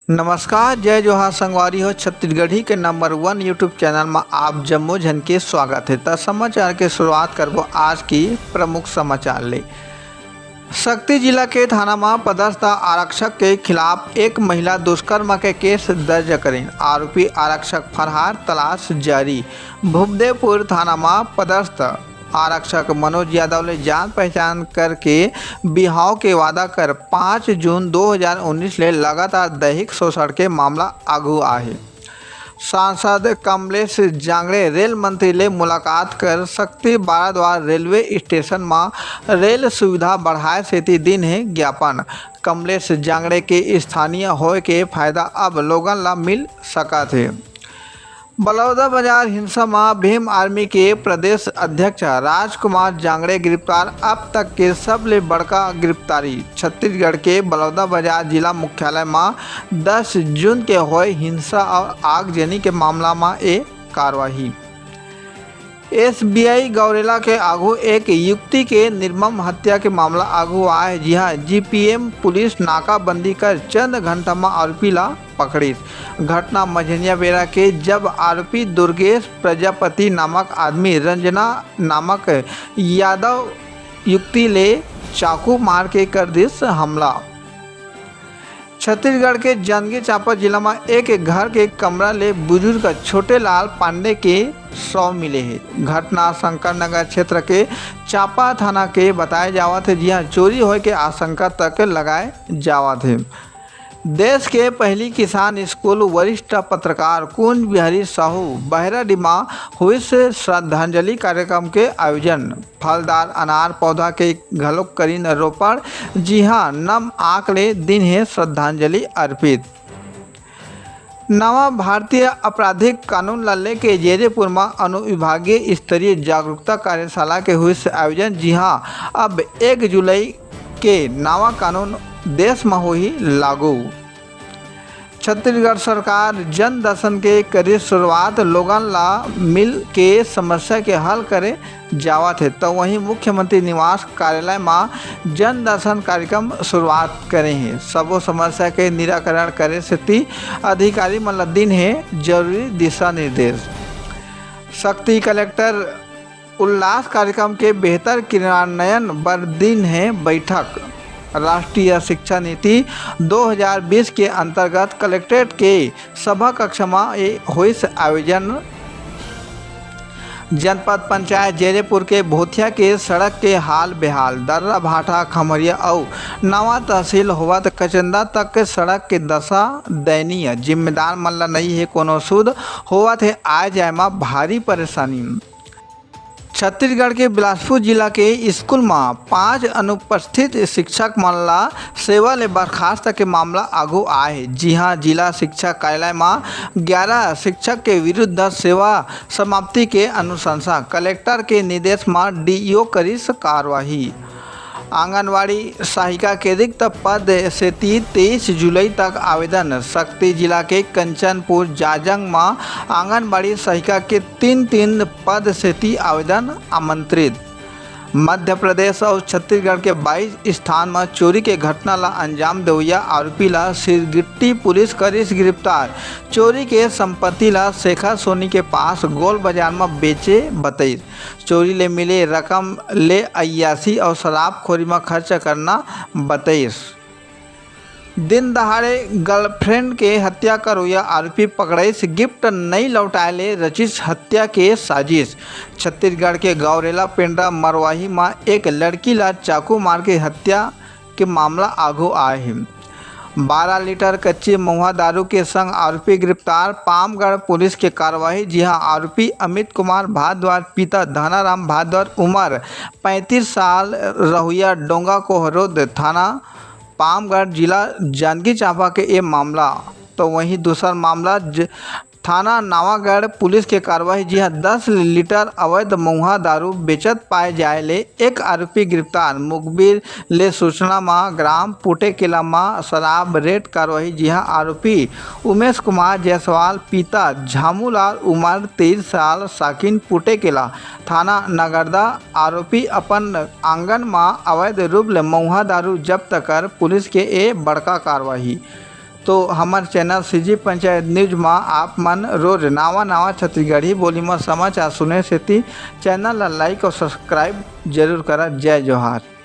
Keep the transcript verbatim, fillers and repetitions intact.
नमस्कार, जय जोहार संगवारी हो। छत्तीसगढ़ी के नंबर वन YouTube चैनल म आप जम्मो झन के स्वागत हे। त समाचार के शुरुआत करबो आज की प्रमुख समाचार ले। सक्ती जिला के थाना म पदस्थ आरक्षक के खिलाफ एक महिला दुष्कर्म के केस दर्ज करिन। आरोपी आरक्षक फरार, तलाश जारी। भूपदेवपुर थाना म पदस्थ आरक्षक मनोज यादव ले जान पहचान करके बिहाव के वादा कर पाँच जून दो हज़ार उन्नीस ले लगातार दैहिक शोषण के मामला आगू आहे। सांसद कमलेश जांगड़े रेल मंत्री ले मुलाकात कर सक्ती बाराद्वार रेलवे स्टेशन म रेल सुविधा बढ़ाए सेती दिन हे ज्ञापन। कमलेश जांगड़े के स्थानीय होए के फायदा अब लोगन ला मिल सकत हे। बलौदाबाजार हिंसा म भीम आर्मी के प्रदेश अध्यक्ष राजकुमार जांगड़े गिरफ्तार, अब तक के सबले बड़का गिरफ्तारी। छत्तीसगढ़ के बलौदाबाजार जिला मुख्यालय म दस जून के होए हिंसा और आगजनी के मामला म ए कार्रवाई। एसबीआई गौरेला के आगू एक युवती के निर्मम हत्या के मामला आगू आए, जिहां जीपीएम पुलिस नाकाबंदी कर चंद घंटा म आरोपी ला पकड़िस। घटना मझनिया बेरा के, जब आरोपी दुर्गेश प्रजापति नामक आदमी रंजना नामक यादव युवती ले चाकू मार के कर दिस हमला। छत्तीसगढ़ के जांजगीर चांपा जिला म एक घर के कमरा ले बुजुर्ग छोटे लाल पांडे के शव मिले हे। घटना शंकर नगर क्षेत्र के चांपा थाना के बताए जावत हे, जिहां चोरी होए के आशंका तक लगाए जावत हे। देश के पहली किसान स्कूल वरिष्ठ पत्रकार कुंज बिहारी साहू बहराडीह म होइस श्रद्धांजलि कार्यक्रम के आयोजन। फलदार अनार पौधा के घलोक करिन रोपण, जिहां नम आंख ले दिन हे श्रद्धांजलि अर्पित। नवा भारतीय आपराधिक कानून ला लेके जैदेपुर म अनुविभागीय स्तरीय जागरूकता कार्यशाला के होइस आयोजन, जिहां अब एक जुलाई के नवा कानून देश म होही लागू। छत्तीसगढ़ सरकार जन दर्शन के करिस शुरुआत, लोगन ला मिल के समस्या के हल करे जावत हे। त वहीं मुख्यमंत्री निवास कार्यालय म जन दर्शन कार्यक्रम शुरुआत करे हे। सबो समस्या के निराकरण करे सेती अधिकारी मन ला दिन हे जरूरी दिशा निर्देश। सक्ती कलेक्टर उल्लास कार्यक्रम के बेहतर क्रियान्वयन बर दिन हे बैठक। राष्ट्रीय शिक्षा नीति दो हज़ार बीस के अंतर्गत कलेक्ट्रेट के सभा कक्ष म ए होइस आयोजन। जनपद पंचायत जैदेपुर के भोथिया के सड़क के हाल बेहाल, दर्रा भाठा, खमरिया अउ नवा तहसील होवत कचंदा तक के सड़क के दशा दयनीय, जिम्मेदार मन ला नइ हे कोनो सुध, होवत हे आए जाए म भारी परेशानी। छत्तीसगढ़ के बिलासपुर जिला के स्कूल म पांच अनुपस्थित शिक्षक मन ला सेवा ले बर्खास्त के मामला आगू आए हे, जिहां जिला शिक्षा कार्यालय म ग्यारह शिक्षक के विरुद्ध सेवा समाप्ति के अनुशंसा, कलेक्टर के निर्देश म डीईओ करिस कार्रवाई। आंगनवाड़ी सहायिका के रिक्त पद सेती तेईस जुलाई तक आवेदन। सक्ती जिला के कंचनपुर जाजंग म आंगनबाड़ी सहायिका के तीन-तीन पद सेती आवेदन आमंत्रित। मध्य प्रदेश अउ छत्तीसगढ़ के बाईस स्थान म चोरी के घटना ला अंजाम देवइया आरोपी ला सिरगिट्टी पुलिस करिस गिरफ्तार। चोरी के संपत्ति ला शेखर सोनी के पास गोल बाजार म बेचे बतइस। चोरी ले मिले रकम ले अय्यासी अउ शराबखोरी म खर्च करना बतइस। दिन दहाड़े गर्लफ्रेंड के हत्या करवइया आरोपी पकड़ाइस, गिफ्ट नइ लौटाए ले रचिस हत्या के साजिश। छत्तीसगढ़ के गौरेला पेंड्रा मरवाही म एक लड़की ला चाकू मार के हत्या के मामला आघू आए हे। बारह लीटर कच्ची महुआ दारू के संग आरोपी गिरफ्तार, पामगढ़ पुलिस के कार्रवाई, जिहां आरोपी अमित कुमार भारद्वाज, पिता धनाराम भारद्वाज, उम्र पैंतीस साल, रहुइया डोंगा कोहरोद, थाना पामगढ़, जिला जांजगीर चांपा के ए मामला। तो वहीं दूसर मामला ज-, थाना नवागढ़ पुलिस के कार्रवाई, जिहां दस लीटर अवैध महुआ दारू बेचत पाए जाए ले एक आरोपी गिरफ्तार। मुखबिर ले सूचना म ग्राम पुटेकेला म शराब रेड कार्रवाई, जिहां आरोपी उमेश कुमार जायसवाल, पिता झामूलाल, उम्र तेईस साल, साकिन पुटेकेला, थाना नगरदा, आरोपी अपन आंगन म अवैध रूप ले महुआ दारू जब्त कर पुलिस के ए बड़का कार्रवाई। तो हमर चैनल सीजी पंचायत न्यूज मा आप मन रोज नावा नावा छत्तीसगढ़ी बोली मा समाचार सुने सेती चैनल ला लाइक और सब्सक्राइब जरूर करा। जय जोहार।